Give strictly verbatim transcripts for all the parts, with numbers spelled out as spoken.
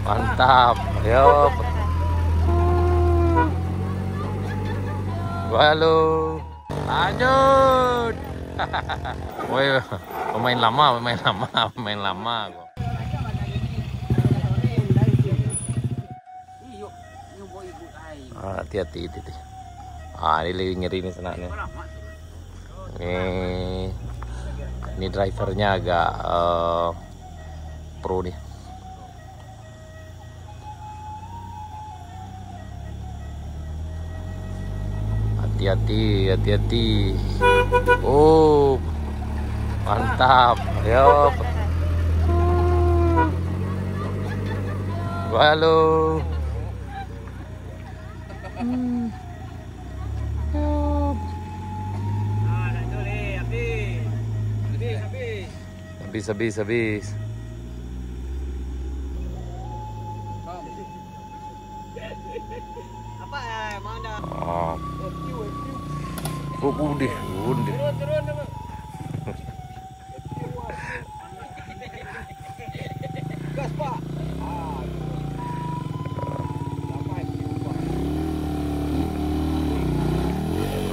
Mantap. Yo. Halo. Lanjut. Woi, pemain lama, pemain lama, pemain lama ko. Ah, hati-hati, hati-hati. Ah, ini lagi ngeri ni senak ni. Ni, ni drivernya agak, eh, pro ni. Hati-hati, hati-hati. Oh, mantap. Yo. Halo. Hmm. Yo. Habis, habis, habis. Apa, eh, mau dah? Ah. Oh, oh, deh, oh, deh. Turun, turun, turun. Gas, Pak. Ah.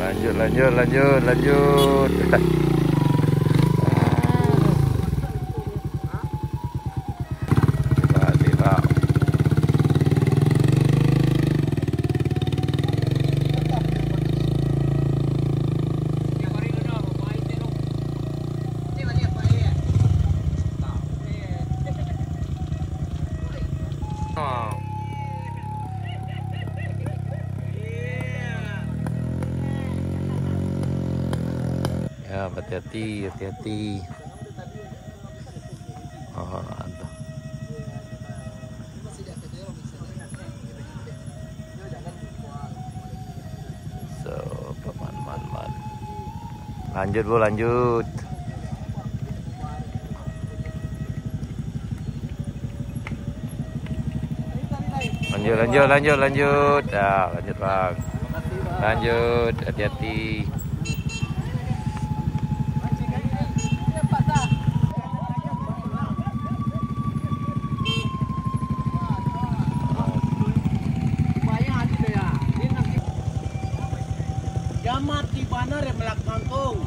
Lanjut, lanjut, lanjut, lanjut. Sibak, sibak. Ya, hati-hati, hati-hati. Oh, ada. So, man, man, man. Lanjut, bro, lanjut. Lanjut, lanjut, lanjut, lanjut. Ya, lanjut, Bang. Lanjut, hati-hati. Dia mati bana rem belakang tu.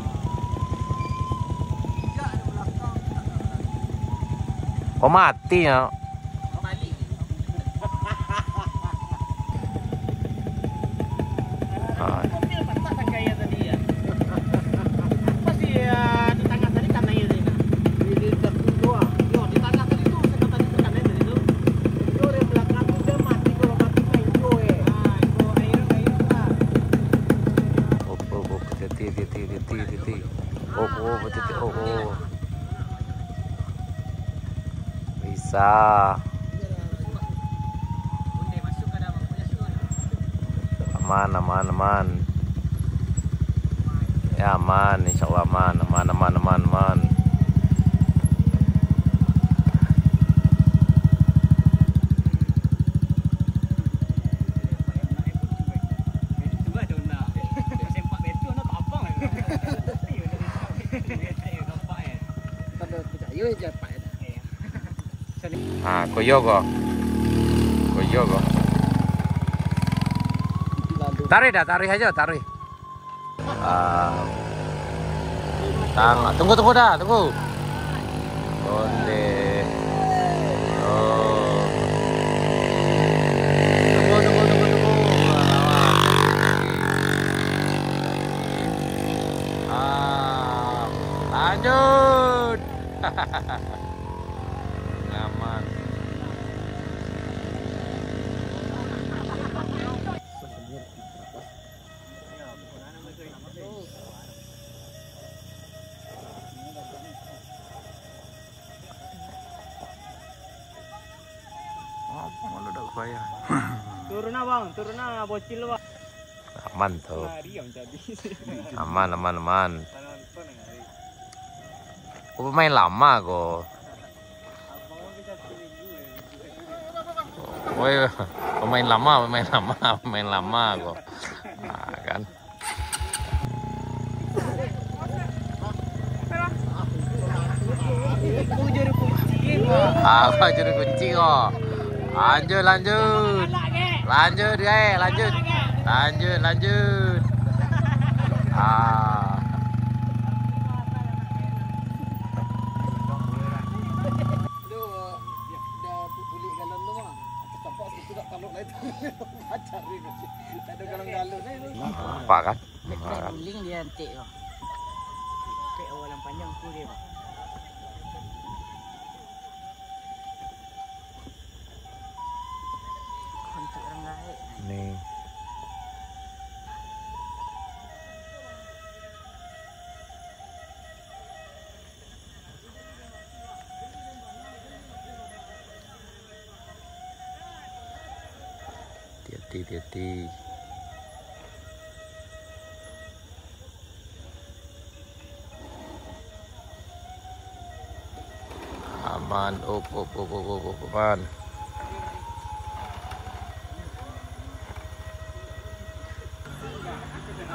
Oh, mati ya. Ah. Mobil patah tangkai tadi ya. Pas di, eh, di tangah tadi kan air tadi, nah. Di, di, di, di tangah tadi tu, saya tadi tu kan air tadi tu. Yo, rem belakang tu dia mati, kalau mati mah iyo, eh. Ah, itu air, air lah. Oh, oh, oh, hati-hati, hati-hati, hati-hati, hati-hati. Oh, oh, hati-hati, oh, oh. Bisa. Aman, aman, aman. Ya, aman, insyaallah aman, aman, aman, aman, aman. Pada percaya je, Pak, ya. Ah, koyo ko. Koyo ko. Tarik dah, tarik aja, tarik. Ah. Tang-, tunggu, tunggu dah, tunggu. Onde. Oh. Tunggu, tunggu, tunggu, tunggu. Ah, lanjut. Nyaman. Apa malu dak payah? Turun, abang, turun, ah, bocil, bang. Aman tu. Lari yang jadi. Aman, aman, aman. Penonton yang lari. Oh, pemain lama ko. Abang kan bisa satu minggu ya. Woi, pemain lama, pemain lama, pemain lama ko. Nah, kan. Ah, juru kunci ko. Lanjut, lanjut. Lanjut, guys, lanjut. Lanjut, lanjut. Ah. Nampak kan? Guling dia antik tu. Antik awal yang panjang tu dia, Bang. Untuk orang gaek. Ni. Hati-hati, hati-hati. Aman, up, up, up, up, up, up, aman.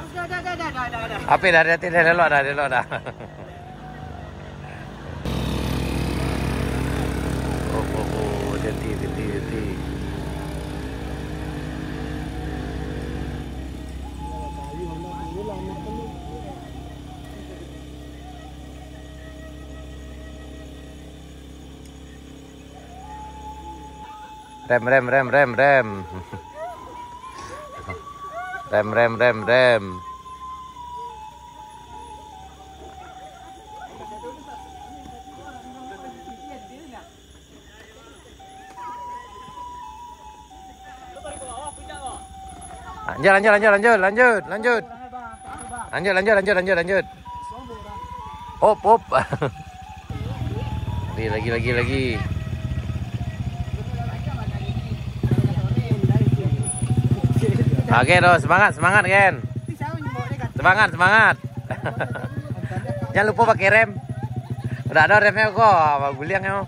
Api dah, dah, dah, dah, dah, dah. Api dah, dah, dah, dah, dah, dah. Oh, oh, oh, hati-hati, hati-hati, hati-hati. Rem, rem, rem, rem, rem. Rem, rem, rem, rem. Lanjut, lanjut, lanjut, lanjut, lanjut, lanjut. Lanjut, lanjut, lanjut, lanjut, lanjut. Hop, hop. Lagi, lagi, lagi, lagi. Oke, doh, semangat, semangat, Gen. Semangat, semangat. Jangan lupa pakai rem. Udah ada remnya kok, apa guliang emang.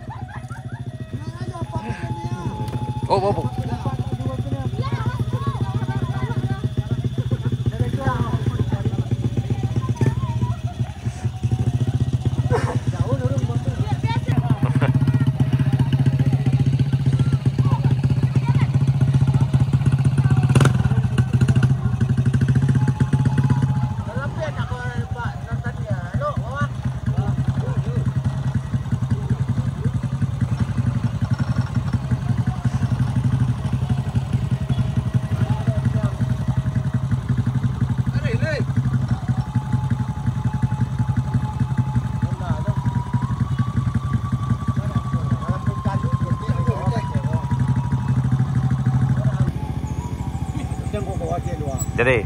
Oh, oh, oh. Jadi.